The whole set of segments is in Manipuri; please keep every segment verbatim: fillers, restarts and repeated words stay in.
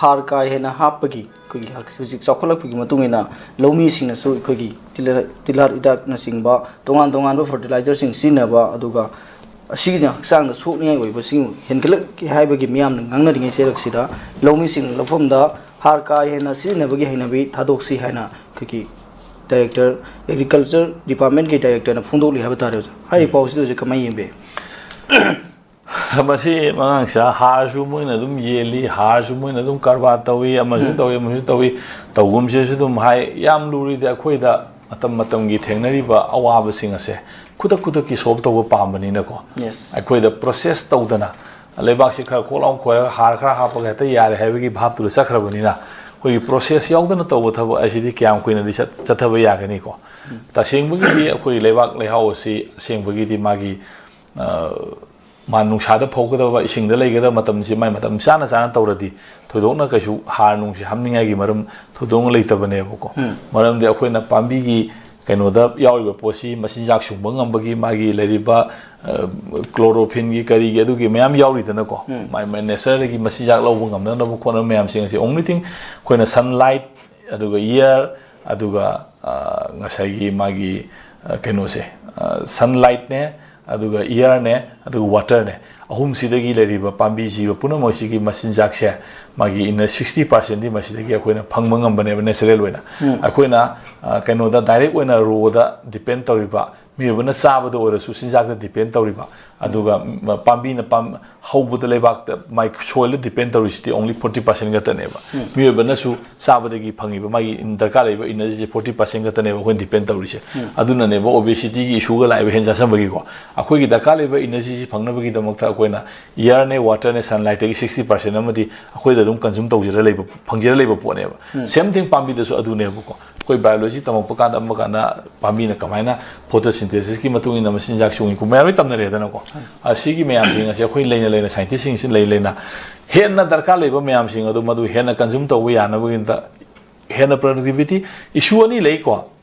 ꯍꯥꯔ ꯀꯥ ꯍꯦꯟꯅ ꯍꯥꯞꯄꯒꯤ, ꯑꯩꯈꯣꯏꯒꯤ ꯍꯧꯖꯤꯛ ꯆꯥꯎꯈꯠꯂꯛꯄꯒꯤ ꯃꯇꯨꯡ ꯏꯟꯅ ꯂꯧꯃꯤꯁꯤꯡꯅꯁꯨ ꯑꯩꯈꯣꯏꯒꯤ ꯇꯤꯜꯍꯥ-, ꯇꯤꯜꯍꯥꯠ ꯍꯤꯗꯥꯛꯅꯆꯤꯡꯕ, ꯇꯣꯉꯥꯟ ꯇꯣꯉꯥꯟꯕ ꯐꯔꯇꯤꯂꯥꯏꯖꯔꯁꯤꯡ ꯁꯤꯖꯤꯟꯅꯕ, ꯑꯗꯨꯒ ꯑꯁꯤꯅ ꯍꯛꯆꯥꯡꯗ ꯁꯣꯛꯅꯤꯡꯉꯥꯏ ꯑꯣꯏꯕꯁꯤꯡ ꯍꯦꯟꯒꯠꯂꯛꯀꯦ ꯍꯥꯏꯕꯒꯤ ꯃꯤꯌꯥꯝꯅ ꯉꯥꯡꯅꯔꯤꯉꯩ ꯆꯦꯔꯛꯁꯤꯗ, ꯂꯧꯃꯤꯁꯤꯡꯅ ꯂꯧꯐꯝꯗ ꯍꯥꯔ ꯀꯥ ꯍꯦꯟꯅ ꯁꯤꯖꯤꯟꯅꯕꯒꯤ ꯍꯩꯅꯕꯤ ꯊꯥꯗꯣꯛꯁꯤ ꯍꯥꯏꯅ ꯑꯩꯈꯣꯏꯒꯤ ꯗꯥꯏꯔꯦꯛꯇꯔ, ꯑꯦꯒ꯭ꯔꯤꯀꯜꯆꯔ ꯗꯤꯄꯥꯔꯠꯃꯦꯟꯒꯤ ꯗꯥꯏꯔꯦꯛꯇꯔꯅ ꯐꯣꯡꯗꯣꯛꯂꯤ ꯍꯥꯏꯕ ꯇꯥꯔꯦ, ꯑꯣꯖꯥ꯫ ꯍꯥꯏꯔꯤꯕ ꯄꯥꯎꯁꯤꯗ ꯑꯣꯖꯥ ꯀꯃꯥꯏꯅ ꯌꯦꯡꯕꯤ? ꯃꯁꯤ ꯑꯉꯥꯡꯁꯦ ꯍꯥꯔꯁꯨ ꯃꯣꯏꯅ ꯑꯗꯨꯝ ꯌꯦꯜꯂꯤ, ꯍꯥꯔꯁꯨ ꯃꯣꯏꯅ ꯑꯗꯨꯝ ꯀꯔꯕꯥꯔ ꯇꯧꯏ, ꯑꯃꯁꯨ ꯇꯧꯏ, ꯑꯃꯁꯨ ꯇꯧꯏ, ꯇꯧꯒꯨꯝꯁꯦꯁꯨ ꯑꯗꯨꯝ ꯍꯥꯏ꯫ ꯌꯥꯝ ꯂꯨꯔꯤꯗꯤ ꯑꯩꯈꯣꯏꯗ ꯃꯇꯝ ꯃꯇꯝꯒꯤ ꯊꯦꯡꯅꯔꯤꯕ ꯑꯋꯥꯕꯁꯤꯡ ꯑꯁꯦ ꯈꯨꯗꯛ ꯈꯨꯗꯛꯀꯤ ꯁꯣꯜꯕ ꯇꯧꯕ ꯄꯥꯝꯕꯅꯤꯅꯀꯣ꯫ Yes. ꯑꯩꯈꯣꯏꯗ ꯄ꯭ꯔꯣꯁꯦꯁ ꯇꯧꯗꯅ ꯂꯩꯕꯥꯛꯁꯤ ꯈꯔ ꯀꯣꯛ ꯂꯥꯎ ꯈꯣꯏꯔꯒ ꯍꯥꯔ ꯈꯔ ꯍꯥꯞꯄꯒ ꯍꯦꯛꯇ ꯌꯥꯔꯦ ꯍꯥꯏꯕꯒꯤ ꯚꯥꯞꯇꯨꯗ ꯆꯠꯈ꯭ꯔꯕꯅꯤꯅ, ꯑꯩꯈꯣꯏꯒꯤ ꯄ꯭ꯔꯣꯁꯦꯁ ꯌꯥꯎꯗꯅ ꯇꯧꯕ ꯊꯕꯛ ꯑꯁꯤꯗꯤ ꯀꯌꯥꯝ ꯀꯨꯏꯅꯗꯤ ꯆꯠ-, ꯆꯠꯊꯕ ꯌꯥꯒꯅꯤꯀꯣ꯫ ꯇꯁꯦꯡꯕꯒꯤꯗꯤ ꯑꯩꯈꯣꯏ ꯂꯩꯕꯥꯛ ꯂꯩꯍꯥꯎ ꯑꯁꯤ ꯑꯁꯦꯡꯕꯒꯤꯗꯤ ꯃꯥꯒꯤ, ꯑ, ꯃꯥ ꯅꯨꯡꯁꯥꯗ ꯐꯧꯒꯗꯕ, ꯏꯁꯤꯡꯗ ꯂꯩꯒꯗꯕ ꯃꯇꯝꯁꯤ ꯃꯥꯏ ꯃꯇꯝ ꯆꯥꯅ ꯆꯥꯅ ꯇꯧꯔꯗꯤ ꯊꯣꯏꯗꯣꯛꯅ ꯀꯩꯁꯨ ꯍꯥꯔ ꯅꯨꯡꯁꯤ ꯍꯥꯞꯅꯤꯡꯉꯥꯏꯒꯤ ꯃꯔꯝ ꯊꯣꯏꯗꯣꯛꯅ ꯂꯩꯇꯕꯅꯦꯕꯀꯣ꯫ ꯃꯔꯝꯗꯤ ꯑꯩꯈꯣꯏꯅ ꯄꯥꯝꯕꯤꯒꯤ ꯀꯩꯅꯣꯗ ꯌꯥꯎꯔꯤꯕ ꯄꯣꯠꯁꯤ ꯃꯆꯤꯟꯖꯥꯛ ꯁꯨꯡꯕ ꯉꯝꯕꯒꯤ ꯃꯥꯒꯤ ꯂꯩꯔꯤꯕ, ꯑ, ꯀ꯭ꯂꯣꯔꯣꯐꯤꯟꯒꯤ ꯀꯔꯤꯒꯤ ꯑꯗꯨꯒꯤ ꯃꯌꯥꯝ ꯌꯥꯎꯔꯤꯗꯅꯀꯣ꯫ ꯃꯥꯏ, ꯃꯥꯏ ꯅꯦꯆꯔꯗꯒꯤ ꯃꯆꯤꯟꯖꯥꯛ ꯂꯧꯕ ꯉꯝꯅꯅꯕ ꯈꯣꯠꯅꯕ ꯃꯌꯥꯝꯁꯤꯡ ꯑꯁꯤ only thing ꯑꯩꯈꯣꯏꯅ ꯁꯟꯂꯥꯏꯠ, ꯑꯗꯨꯒ ꯏꯌꯔ, ꯑꯗꯨꯒ, ꯑ, ꯉꯁꯥꯏꯒꯤ ꯃꯥꯒꯤ, ꯑ, ꯀꯩꯅꯣꯁꯦ, ꯑ, ꯁꯟꯂꯥꯏꯠꯅꯦ, ꯑꯗꯨꯒ ꯏꯌꯔꯅꯦ, ꯑꯗꯨꯒ ꯋꯥꯇꯔꯅꯦ, ꯑꯍꯨꯝꯁꯤꯗꯒꯤ ꯂꯩꯔꯤꯕ ꯄꯥꯝꯕꯤ ꯖꯤꯕ ꯄꯨꯝꯅꯃꯛꯁꯤꯒꯤ ꯃꯆꯤꯟꯖꯥꯛꯁꯦ ꯃꯥꯒꯤ ꯏꯟꯅ sixty percent ꯗꯤ ꯃꯁꯤꯗꯒꯤ ꯑꯩꯈꯣꯏꯅ ꯐꯪꯕ ꯉꯝꯕꯅꯦꯕ natural ꯑꯣꯏꯅ꯫ ꯑꯩꯈꯣꯏꯅ, ꯑ, ꯀꯩꯅꯣꯗ direct ꯑꯣꯏꯅ ꯔꯣꯗ depend ꯇꯧꯔꯤꯕ, ꯃꯤꯑꯣꯏꯕꯅ ꯆꯥꯕꯗ ꯑꯣꯏꯔꯁꯨ ꯆꯤꯟꯖꯥꯛꯇ depend ꯇꯧꯔꯤꯕ, ꯑꯗꯨꯒ, ꯃ-, ꯄꯥꯝꯕꯤꯅ ꯄꯥꯝ-, ꯍꯧꯕꯗ ꯂꯩꯕꯥꯛꯇ ꯃꯥꯏ soil ꯗ depend ꯇꯧꯔꯤꯁꯤꯗꯤ only forty percent ꯈꯛꯇꯅꯦꯕ꯫ ꯃꯤꯑꯣꯏꯕꯅꯁꯨ ꯆꯥꯕꯗꯒꯤ ꯐꯪꯉꯤꯕ ꯃꯥꯒꯤ ꯗꯔꯀꯥꯔ ꯂꯩꯕ energy ꯁꯦ forty percent ꯈꯛꯇꯅꯦꯕ ꯑꯩꯈꯣꯏꯅ depend ꯇꯧꯔꯤꯁꯦ꯫ ꯑꯗꯨꯅꯅꯦꯕ obesity ꯒꯤ issue ꯒ ꯂꯥꯛꯏꯕ ꯍꯦꯟ ꯆꯥꯁꯟꯕꯒꯤꯀꯣ꯫ ꯑꯩꯈꯣꯏꯒꯤ ꯗꯔꯀꯥꯔ ꯂꯩꯕ energy ꯁꯤ ꯐꯪꯅꯕꯒꯤꯗꯃꯛꯇ ꯑꯩꯈꯣꯏꯅ ꯏꯌꯔꯅꯦ, ꯋꯥꯇꯔꯅꯦ, ꯁꯟꯂꯥꯏꯠꯇꯒꯤ sixty percent ꯑꯃꯗꯤ ꯑꯩꯈꯣꯏꯗ ꯑꯗꯨꯝ consume ꯇꯧꯖꯔ ꯂꯩꯕ, ꯐꯪꯖꯔ ꯂꯩꯕ ꯄꯣꯠꯅꯦꯕ꯫ Same thing ꯄꯥꯝꯕꯤꯗꯁꯨ ꯑꯗꯨꯅꯦꯕꯀꯣ꯫ ꯑꯩꯈꯣꯏ biology ꯇꯝꯃꯛꯄ ꯀꯥꯟꯗ ꯑꯃ ꯀꯥꯟꯗ ꯄꯥꯝꯕꯤꯅ ꯀꯃꯥꯏꯅ photosynthesis ꯀꯤ ꯃꯇꯨꯡ ꯏꯟꯅ ꯃꯆꯤꯟꯖꯥꯛ ꯁꯨꯡꯉꯤ ꯈꯣꯠꯄ ꯃꯌꯥꯝ ꯂꯣꯏ ꯇꯝꯅꯔꯦꯗꯅꯀꯣ꯫ ꯑꯁꯤꯒꯤ ꯃꯌꯥꯝꯁꯤꯡ ꯑꯁꯦ ꯑꯩꯈꯣꯏ ꯂꯩꯅ ꯂꯩꯅ scientist ꯁꯤꯡꯁꯤ ꯂꯩ ꯂꯩꯅ ꯍꯦꯟꯅ ꯗꯔꯀꯥꯔ ꯂꯩꯕ ꯃꯌꯥꯝꯁꯤꯡ ꯑꯗꯨ ꯃꯗꯨ ꯍꯦꯟꯅ consume ꯇꯧꯕ ꯌꯥꯅꯕꯒꯤꯗꯃꯛꯇ ꯍꯦꯟꯅ productivity issue ꯑꯅꯤ ꯂꯩꯀꯣ꯫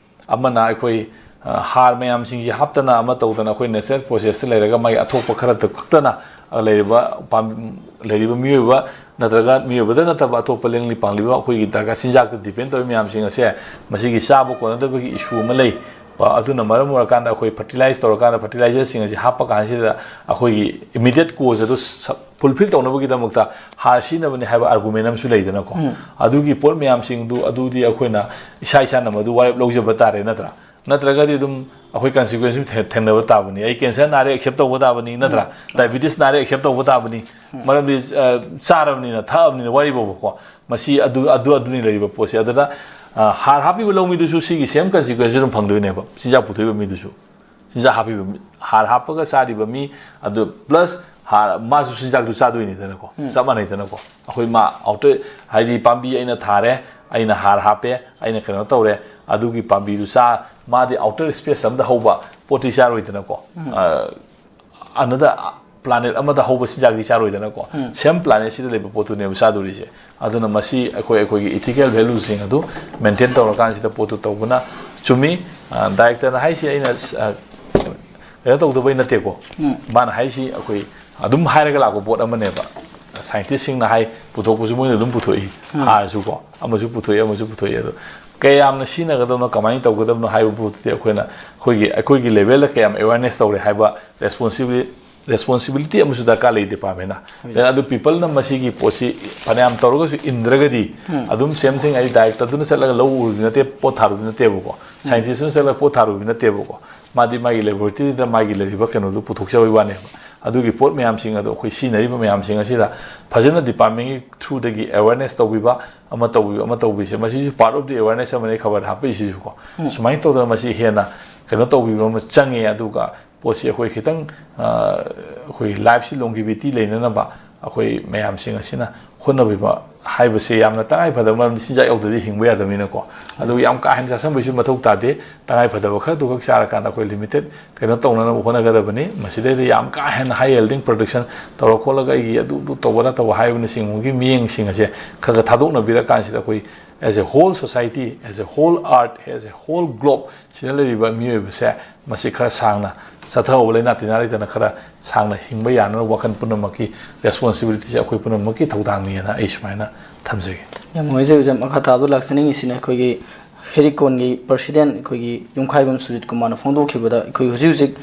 ꯑꯃꯅ ꯑꯩꯈꯣꯏ, ꯑ, ꯍꯥꯔ ꯃꯌꯥꯝꯁꯤꯡꯁꯤ ꯍꯥꯞꯇꯅ ꯑꯃ ꯇꯧꯗꯅ ꯑꯩꯈꯣꯏ natural process ꯇ ꯂꯩꯔꯒ ꯃꯥꯒꯤ ꯑꯊꯣꯛꯄ ꯈꯔ ꯈꯛꯇꯅ, ꯑ, ꯂꯩꯔꯤꯕ ꯄꯥꯝ-, ꯂꯩꯔꯤꯕ ꯃꯤꯑꯣꯏꯕ ꯅꯠꯇ꯭ꯔꯒ ꯃꯤꯑꯣꯏꯕꯗ ꯅꯠꯇꯕ ꯑꯇꯣꯞꯄ ꯂꯦꯡꯂꯤ ꯄꯥꯡꯂꯤꯕ ꯑꯩꯈꯣꯏꯒꯤ ꯗꯔꯀꯥꯔ, ꯆꯤꯟꯖꯥꯛꯇ depend ꯇꯧꯔꯤꯕ ꯃꯌꯥꯝꯁꯤꯡ ꯑꯁꯦ ꯃꯁꯤꯒꯤ ꯆꯥꯕ ꯀꯣꯟꯅꯗꯕꯒꯤ issue ꯑꯃ ꯂꯩ꯫ ꯑꯗꯨꯅ ꯃꯔꯝ ꯑꯣꯏꯔꯀꯥꯟꯗ ꯑꯩꯈꯣꯏ fertilize ꯇꯧꯔꯀꯥꯟꯗ fertilizerꯁꯤꯡ ꯑꯁꯤ ꯍꯥꯞꯄ ꯀꯥꯟꯁꯤꯗ ꯑꯩꯈꯣꯏꯒꯤ immediate cause ꯑꯗꯨ ꯁ-, fulfill ꯇꯧꯅꯕꯒꯤꯗꯃꯛꯇ ꯍꯥꯔ ꯁꯤꯖꯤꯟꯅꯕꯅꯤ ꯍꯥꯏꯕ argument ꯑꯃꯁꯨ ꯂꯩꯗꯅꯀꯣ꯫ ꯑꯗꯨꯒꯤ ꯄꯣꯠ ꯃꯌꯥꯝꯁꯤꯡꯗꯨ ꯑꯗꯨꯗꯤ ꯑꯩꯈꯣꯏꯅ ꯏꯁꯥ ꯏꯁꯥꯅ ꯃꯗꯨ ꯋꯥꯔꯦꯞ ꯂꯧꯖꯕ ꯇꯥꯔꯦ, ꯅꯠꯇ꯭ꯔꯥ? ꯅꯠꯇ꯭ꯔꯒꯗꯤ ꯑꯗꯨꯝ ꯑꯩꯈꯣꯏ consequence ꯊꯦ-, ꯊꯦꯡꯅꯕ ꯇꯥꯕꯅꯤ꯫ ꯑꯩ cancer ꯅꯥꯔꯦ, accept ꯇꯧꯕ ꯇꯥꯕꯅꯤ, ꯅꯠꯇ꯭ꯔꯥ? Diabetes ꯅꯥꯔꯦ, accept ꯇꯧꯕ ꯇꯥꯕꯅꯤ꯫ ꯃꯔꯝꯗꯤ, ꯑ, ꯆꯥꯔꯕꯅꯤꯅ, ꯊꯛꯑꯕꯅꯤꯅ, ꯋꯥꯔꯤꯕꯣꯕꯀꯣ꯫ ꯃꯁꯤ ꯑꯗꯨ, ꯑꯗꯨ, ꯑꯗꯨꯅꯤ ꯂꯩꯔꯤꯕ ꯄꯣꯠꯁꯦ꯫ ꯑꯗꯨꯅ, ꯑ, ꯍꯥꯔ ꯍꯥꯞꯄꯤꯕ ꯂꯧꯃꯤꯗꯨꯁꯨ ꯁꯤꯒꯤ same consequence ꯑꯗꯨꯝ ꯐꯪꯗꯣꯏꯅꯦꯕ, ꯆꯤꯟꯖꯥꯛ ꯄꯨꯊꯣꯛꯏꯕ ꯃꯤꯗꯨꯁꯨ꯫ ꯆꯤꯟꯖꯥꯛ ꯍꯥꯞꯄꯤꯕ ꯃꯤ, ꯍꯥꯔ ꯍꯥꯞꯄꯒ ꯆꯥꯔꯤꯕ ꯃꯤ, ꯑꯗꯨ plus ꯍꯥꯔ, ꯃꯥꯁꯨ ꯆꯤꯟꯖꯥꯛꯇꯨ ꯆꯥꯗꯣꯏꯅꯤꯗꯅꯀꯣ, ꯆꯞ ꯃꯥꯟꯅꯩꯗꯅꯀꯣ꯫ ꯑꯩꯈꯣꯏ ꯃꯥ outer, ꯍꯥꯏꯗꯤ ꯄꯥꯝꯕꯤ ꯑꯩꯅ ꯊꯥꯔꯦ, ꯑꯩꯅ ꯍꯥꯔ ꯍꯥꯞꯄꯦ, ꯑꯩꯅ ꯀꯩꯅꯣ ꯇꯧꯔꯦ, ꯑꯗꯨꯒꯤ ꯄꯥꯝꯕꯤꯗꯨ ꯆꯥ, ꯃꯥꯗꯤ outer space ꯑꯃꯗ ꯍꯧꯕ ꯄꯣꯠꯇꯤ ꯆꯥꯔꯣꯏꯗꯅꯀꯣ꯫ ꯑ, another planet ꯑꯃꯗ ꯍꯧꯕ ꯆꯤꯟꯖꯥꯛꯇꯤ ꯆꯥꯔꯣꯏꯗꯅꯀꯣ꯫ Same planetꯁꯤꯗ ꯂꯩꯕ ꯄꯣꯠꯇꯨꯅꯦꯕ ꯆꯥꯗꯣꯔꯤꯁꯦ꯫ ꯑꯗꯨꯅ ꯃꯁꯤ ꯑꯩꯈꯣꯏ, ꯑꯩꯈꯣꯏꯒꯤ ethical valueꯁꯤꯡ ꯑꯗꯨ maintain ꯇꯧꯔꯀꯥꯟꯁꯤꯗ ꯄꯣꯠꯇꯨ ꯇꯧꯕꯅ ꯆꯨꯝꯃꯤ꯫ ꯑ, directorꯅ ꯍꯥꯏꯁꯤ ꯑꯩꯅ, ꯑ, ꯀꯩꯅꯣ ꯇꯧꯗꯕꯩ ꯅꯠꯇꯦꯀꯣ꯫ ꯃꯥꯅ ꯍꯥꯏꯁꯤ ꯑꯩꯈꯣꯏ ꯑꯗꯨꯝ ꯍꯥꯏꯔꯒ ꯂꯥꯛꯄ ꯄꯣꯠ ꯑꯃꯅꯦꯕ꯫ Scientistꯁꯤꯡꯅ ꯍꯥꯏ, ꯄꯨꯊꯣꯛꯄꯁꯨ ꯃꯣꯏꯅ ꯑꯗꯨꯝ ꯄꯨꯊꯣꯛꯏ꯫ ꯍꯥꯔꯁꯨꯀꯣ, ꯑꯃꯁꯨ ꯄꯨꯊꯣꯛꯏ, ꯑꯃꯁꯨ ꯄꯨꯊꯣꯛꯏ꯫ ꯑꯗꯣ ꯀꯌꯥꯝꯅ ꯁꯤꯖꯤꯟꯅꯒꯗꯕꯅꯣ, ꯀꯃꯥꯏꯅ ꯇꯧꯒꯗꯕꯅꯣ ꯍꯥꯏꯕ ꯄꯣꯠꯇꯨꯗꯤ ꯑꯩꯈꯣꯏꯅ, ꯑꯩꯈꯣꯏꯒꯤ, ꯑꯩꯈꯣꯏꯒꯤ levelꯗ ꯀꯌꯥꯝ awareness ꯇꯧꯔꯦ ꯍꯥꯏꯕ responsibility, responsibility ꯑꯃꯁꯨ ꯗꯔꯀꯥꯔ ꯂꯩ departmentꯅ꯫ Then ꯑꯗꯨ peopleꯅ ꯃꯁꯤꯒꯤ ꯄꯣꯠꯁꯤ ꯐꯅꯌꯥꯝ ꯇꯧꯔꯒꯁꯨ ꯏꯟꯗ꯭ꯔꯒꯗꯤ, ꯑꯗꯨꯝ same thing, ꯑꯩ directorꯗꯨꯅ ꯆꯠꯂꯒ ꯂꯧ ꯎꯔꯨꯕꯗꯤ ꯅꯠꯇꯦ, ꯄꯣꯠ ꯊꯥꯔꯨꯕꯗꯤ ꯅꯠꯇꯦꯕꯀꯣ, scientistꯇꯨꯅ ꯆꯠꯂꯒ ꯄꯣꯠ ꯊꯥꯔꯨꯕꯗꯤ ꯅꯠꯇꯦꯕꯀꯣ꯫ ꯃꯥꯗꯤ ꯃꯥꯒꯤ laboratoryꯗ ꯃꯥꯒꯤ ꯂꯩꯔꯤꯕ ꯀꯩꯅꯣꯗꯨ ꯄꯨꯊꯣꯛꯆꯕꯒꯤ ꯋꯥꯅꯦꯕ꯫ ꯑꯗꯨꯒꯤ ꯄꯣꯠ ꯃꯌꯥꯝꯁꯤꯡ ꯑꯗꯣ ꯑꯩꯈꯣꯏ ꯁꯤꯖꯤꯟꯅꯔꯤꯕ ꯃꯌꯥꯝꯁꯤꯡ ꯑꯁꯤꯗ ꯐꯖꯅ departmentꯀꯤ throughꯗꯒꯤ awareness ꯇꯧꯕꯤꯕ, ꯑꯃ ꯇꯧꯕꯤꯕ, ꯑꯃ ꯇꯧꯕꯤꯁꯦ, ꯃꯁꯤꯁꯨ part of the awareness ꯑꯃꯅꯤ ꯈꯕꯔꯗ ꯍꯥꯞꯄꯛꯏꯁꯤꯁꯨꯀꯣ꯫ ꯁꯨꯃꯥꯏꯅ ꯇꯧꯗꯅ ꯃꯁꯤ ꯍꯦꯟꯅ ꯀꯩꯅꯣ ꯇꯧꯕꯤꯕ ꯑꯃ ꯆꯪꯉꯦ꯫ ꯑꯗꯨꯒ ꯄꯣꯠꯁꯤ ꯑꯩꯈꯣꯏ ꯈꯤꯇꯪ, ꯑ, ꯑꯩꯈꯣꯏ lifeꯁꯤ longevity ꯂꯩꯅꯅꯕ ꯑꯩꯈꯣꯏ ꯃꯌꯥꯝꯁꯤꯡ ꯑꯁꯤꯅ ꯍꯣꯠꯅꯕꯤꯕ ꯍꯥꯏꯕꯁꯤ ꯌꯥꯝꯅ ꯇꯉꯥꯏ ꯐꯗꯕ, ꯃꯔꯝꯗꯤ ꯆꯤꯟꯖꯥꯛ ꯌꯥꯎꯗ꯭ꯔꯗꯤ ꯍꯤꯡꯕ ꯌꯥꯗꯕꯅꯤꯅꯀꯣ꯫ ꯑꯗꯨ ꯌꯥꯝ ꯀꯥ ꯍꯦꯟꯅ ꯆꯥꯁꯤꯟꯕꯒꯤꯁꯨ ꯃꯊꯧ ꯇꯥꯗꯦ꯫ ꯇꯉꯥꯏ ꯐꯗꯕ ꯈꯔꯗꯨꯈꯛ ꯆꯥꯔꯀꯥꯟꯗ ꯑꯩꯈꯣꯏ limited ꯀꯩꯅꯣ ꯇꯧꯅꯅꯕ ꯍꯣꯠꯅꯒꯗꯕꯅꯤ꯫ ꯃꯁꯤꯗꯩꯗ ꯌꯥꯝ ꯀꯥ ꯍꯦꯟꯅ high yielding production ꯇꯧꯔ ꯈꯣꯠꯂꯒ ꯑꯩꯒꯤ ꯑꯗꯨ, ꯑꯗꯨ ꯇꯧꯕ ꯅꯠꯇꯧꯕ ꯍꯥꯏꯕꯅꯆꯤꯡꯕꯒꯤ ꯃꯤꯠꯌꯦꯡꯁꯤꯡ ꯑꯁꯦ ꯈꯔ ꯈꯔ ꯊꯥꯗꯣꯛꯅꯕꯤꯔꯀꯥꯟꯁꯤꯗ ꯑꯩꯈꯣꯏ as a whole society, as a whole earth, as a whole globe ꯁꯤꯗ ꯂꯩꯔꯤꯕ ꯃꯤꯑꯣꯏꯕꯁꯦ ꯃꯁꯤ ꯈꯔ ꯁꯥꯡꯅ ꯆꯠꯊꯍꯧꯕ, ꯂꯩꯅꯥ ꯇꯤꯟꯅꯥ ꯂꯩꯇꯅ ꯈꯔ ꯁꯥꯡꯅ ꯍꯤꯡꯕ ꯌꯥꯅꯅꯕ ꯋꯥꯈꯜ ꯄꯨꯝꯅꯃꯛꯀꯤ responsibility ꯁꯦ ꯑꯩꯈꯣꯏ ꯄꯨꯝꯅꯃꯛꯀꯤ ꯊꯧꯗꯥꯡꯅꯤꯅ ꯑꯩ ꯁꯨꯃꯥꯏꯅ ꯊꯝꯖꯒꯦ꯫ ꯌꯥꯝ ꯅꯨꯡꯉꯥꯏꯖꯩ ꯑꯣꯖꯥ꯫ ꯃꯈꯥ ꯇꯥꯕꯗ ꯂꯥꯛꯆꯅꯤꯡꯉꯤꯁꯤꯅ ꯑꯩꯈꯣꯏꯒꯤ ꯍꯦꯔꯤꯀꯣꯟꯒꯤ president ꯑꯩꯈꯣꯏꯒꯤ ꯌꯨꯝꯈꯥꯏꯕꯝ ꯁꯨꯖꯤꯠ ꯀꯨꯃꯥꯔꯅ ꯐꯣꯡꯗꯣꯛꯈꯤꯕꯗ ꯑꯩꯈꯣꯏ ꯍꯧꯖꯤꯛ ꯍꯧꯖꯤꯛ